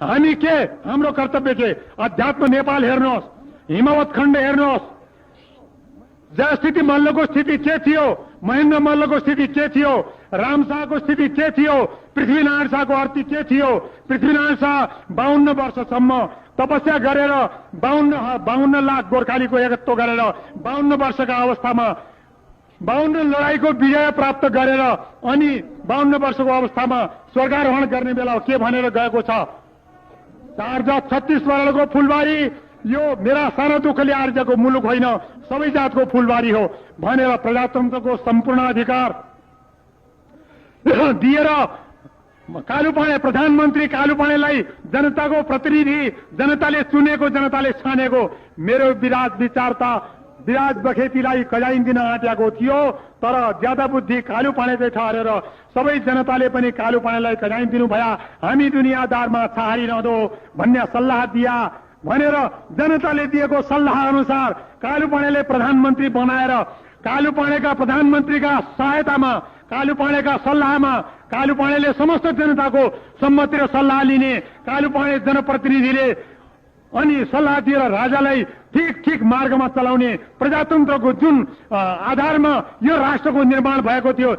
हामी के हाम्रो कर्तव्य के? अध्यात्म नेपाल हेर्नुहोस्, हिमवत खण्ड हेर्नुहोस्, जयस्थिति मल्लको स्थिति के थियो, महेन्द्र मल्लको स्थिति के थियो, रामशाहको स्थिति के थियो, पृथ्वीनारायण शाहको अर्थी के थियो। पृथ्वीनारायण शाह 52 वर्षसम्म तपस्या गरेर 52 लाख गोर्खालीको एकत्व गरेर 52 वर्षका अवस्थामा 52 लडाईँको विजय प्राप्त गरेर अनि 52 वर्षको अवस्थामा स्वर्गारोहण गर्ने बेला के भनेर गएको छ? 4 जात 36 वर्णको फुलबारी, यो मेरा सानो दुःखले आर्जको मुलुक होइन, सबै जातको फुलबारी हो भनेर प्रजातन्त्रको सम्पूर्ण अधिकार दिएर कालुपाणे प्रधानमन्त्री कालुपाणेलाई जनताको प्रतिनिधि, जनताले चुनेको, जनताले छानेको मेरो विराज विचारता विराज बखेतीलाई कजाइन दिन आँटेको थियो। तर ज्यादा बुद्धि कालुपाणेले ठहरेर सबै जनताले पनि कालुपाणेलाई कजाइन दिनु भया। हामी दुनियाँदारमा छहारी नदो भन्ने सल्लाह दिया भनेर जनताले दिएको सल्लाह अनुसार कालुपाणेले प्रधानमन्त्री बनाएर कालुपाणेका प्रधानमन्त्रीका सहायतामा, कालुपाणेका सल्लाहमा कालुपाणेले समस्त जनताको सम्मति र सल्लाह लिने, कालुपाणे जनप्रतिनिधिले अनि सल्लाह दिएर राजालाई ठीक मार्गमा चलाउने, प्रजातन्त्रको जुन आधारमा यो राष्ट्रको निर्माण भएको थियो